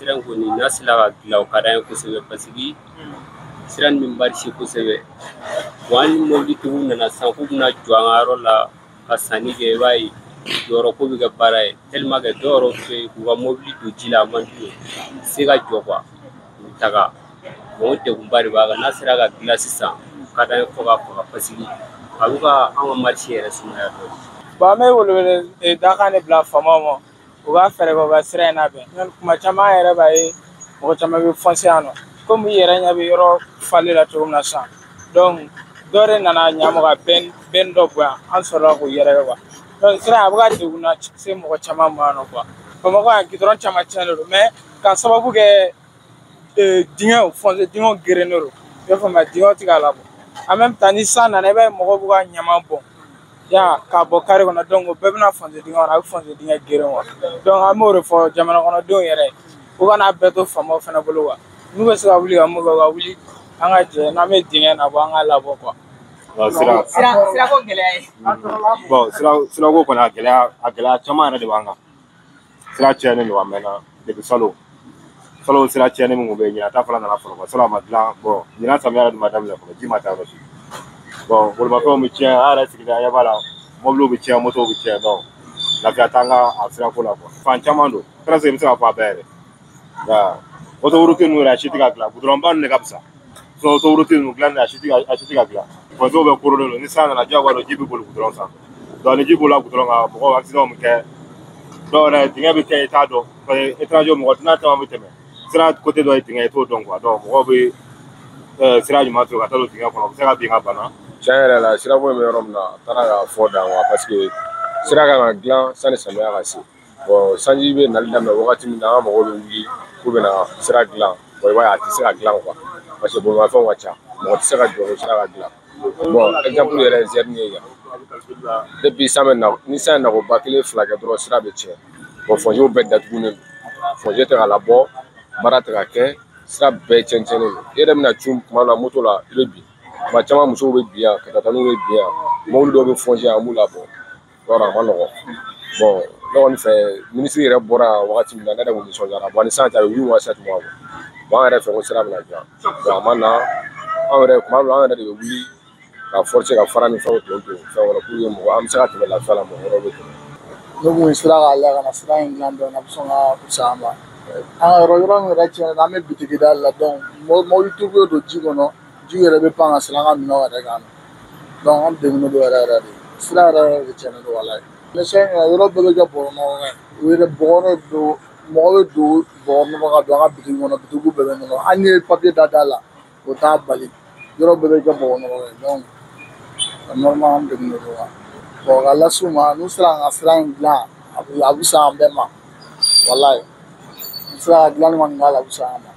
Sira in kɔni n'a sera ka dilan, o ka d'an ye kosɛbɛ, parce que sira nin bɛ marcher kosɛbɛ. Wa hali ni mobilitigiw nana sisan k'u bɛna jɔ an ka yɔrɔ la ka sanni kɛ, i b'a ye jɔyɔrɔ ko bɛ kɛ baara ye, tellement que dɔw yɛrɛ fɛ yen, k'u ka mobili don ji la, a man d'u ye, u tɛ se ka jɔ quoi, u bɛ taga. Bon, o degunba de b'a kan. N'a sera ka dilan sisan, o ka d'an ye fo ka faga, parce que a bɛ ka an ka marché yɛrɛ sumaya dɔɔnin. Bon, an bɛ welewele dakan de bila faamaw ma, u ka fɛɛrɛ kɛ u ka sira in labɛn. Kuma caman, an yɛrɛ b'a ye mɔgɔ caman bɛ foncer yan nɔ, komi i yɛrɛ ɲɛ bɛ yɔrɔ falen la cogo min na sisan. Donc dɔ de nana ɲa ka bɛn dɔ bɔ yan, an sɔrɔla k'o yɛrɛkɛ quoi. Donc sira a bɛ ka degun lase mɔgɔ caman ma yan nɔ quoi. Bamakɔ yan, goudron caman tiɲɛnen don, mais ka sababu kɛ dingɛw fossé, dingɛw gerennen don, i b'a faamuya, dingɛw tɛ ka labɔ. En même temps, ni san nana, i b'a ye mɔgɔw b'u ka ɲaman bɔn ya k'a bɔ kari kɔnɔ. Donc o bɛɛ bɛna fossé dingɛ kɔnɔ, a bɛ fossé dingɛ geren quoi. Donc an b'o de fɔ jamana kɔnɔdenw yɛrɛ, u kana bɛɛ to faamaw fana bolo quoi. N'u bɛ se ka wuli ka mun kɛ, u ka wuli, an ka jɛ n'an bɛ dingɛ labɔ, an ka labɔ quoi. Sira Sirako gɛlɛya ye. Bon, sirako kɔni, a gɛlɛya caman yɛrɛ de b'an kan. Sira tiɲɛnen don a mɛnna, depuis salon salon. Sira tiɲɛnen min kun bɛ yen, ɲinan ta fana nana fɔlɔ. Salon a ma dilan. Bon, ɲinan samiya yɛrɛ dun ma daminɛ fɔlɔ, ji ma taa yɔrɔ si. Bon, bolimafɛnw bɛ tiɲɛ, an yɛrɛ sigilen, an ɲɛ b'a la, mobiliw bɛ tiɲɛ, motow bɛ tiɲɛ. Donc lafiya t'an ka a sirako la quoi. Fan caman don, presque i bɛ se k'a fɔ a bɛɛ yɛrɛ. Nka autoroute ninnu yɛrɛ, a si tɛ ka dilan. Goudron ba ninnu de ka fisa. Sinon autoroute ninnu dilanni, a si tɛ ka dilan. Fossé bɛɛ koronnen don. Ni san nana, diyagoya don, ji bɛ boli goudron sanfɛ. Donc ni ji bolila goudron kan, mɔgɔw accident bɛ kɛ. Dɔw yɛrɛ, dingɛ bɛ kɛ, i t'a dɔn, parce que étranger, mɔgɔ dunan caman bɛ tɛmɛ sira côté dɔ ye dingɛ ye, i t'o dɔn quoi. Donc mɔgɔw bɛ sira ɲuman to ka taa don dingɛ kɔnɔ, u bɛ se ka bin ka bana. Tiɲɛ yɛrɛ la, sirako in bɛ yɔrɔ min na, a taara k'a fɔ dan quoi, parce que sira kan ka dilan sanni samiya ka se. Bon, sanji bɛ nali daminɛ wagati min na, an ka mɔgɔw bɛ wuli k'u bɛna sira dilan. Bon, i b'a ye a tɛ se ka dilan quoi, parce que bolimafɛnw ka ca, mɔgɔ tɛ se ka jɔ ko sira ka dilan. Bon, exemple yɛrɛ ye zɛrini ye yan. Depuis san bɛ na, ni san ye nako ba kelen fila kɛ dɔrɔn, sira bɛ tiɲɛ. Bon, fosséw bɛɛ datugulen don, fossé tɛ ka labɔ, baara tɛ ka kɛ, sira bɛɛ tiɲɛ tiɲɛnen don. I yɛrɛ bɛna cun kuma dɔ la moto la, i bɛ bin. Kuma caman musow bɛ bin yan, katataniw bɛ bin yan, mobili dɔw bɛ foncer yan, an b'u labɔ yɔrɔ, a ma nɔgɔn. Bon, ne kɔni fɛ, minisiri yɛrɛ bɔra yan wagati min na, ne yɛrɛ kun nisɔndiyara. Bon, ni san cɛ, a bɛ wuli wa 7 mois bɔ. Bon, an yɛrɛ fɛ ko sira bɛna dilan. Bon, a ma na. Anw yɛrɛ, kuma dɔ la, an yɛrɛ de bɛ wuli ka forcer ka fara ni fɛnw ton ton fɛn kɔnɔ pour que mɔgɔ an bɛ se ka tɛmɛ lafiya la, mɔgɔ wɛrɛw bɛ tɛmɛ. Ne kun sera k'a lajɛ ka na sira in dilan dɔɔnin, a bɛ sɔn ka fisaya an ma. An ka yɔrɔ min yɛrɛ tiɲɛna, an bɛ bitigi da la. Donc mobilitigiw bɛ don ji kɔnɔ, ji yɛrɛ bɛ pan ka sira an ka minɛnw yɛrɛ kan. Donc an degunnen don yɛrɛ yɛrɛ de, sira yɛrɛ yɛrɛ de tiɲɛnen don walayi. Ni sira in yɔrɔ bɛɛ bɛ kɛ bɔgɔ nɔgɔ ye, u yɛrɛ bɔgɔ de don, mɔgɔ bɛ don bɔgɔ nɔgɔ ka don an ka bitigi kɔnɔ, bitigiw bɛɛ bɛ nɔgɔ. Hali n'i ye papiye da da la, o t'a bali, yɔrɔ bɛɛ bɛ kɛ bɔgɔ nɔgɔ ye. Donc normalement an degunnen don wa. Bon, ka las'u ma, n'u sera ka sira in dilan, a bɛ fisaya an bɛɛ ma walayi. N'u sera ka dilanni kɔni k'a la, a bɛ fisaya an ma.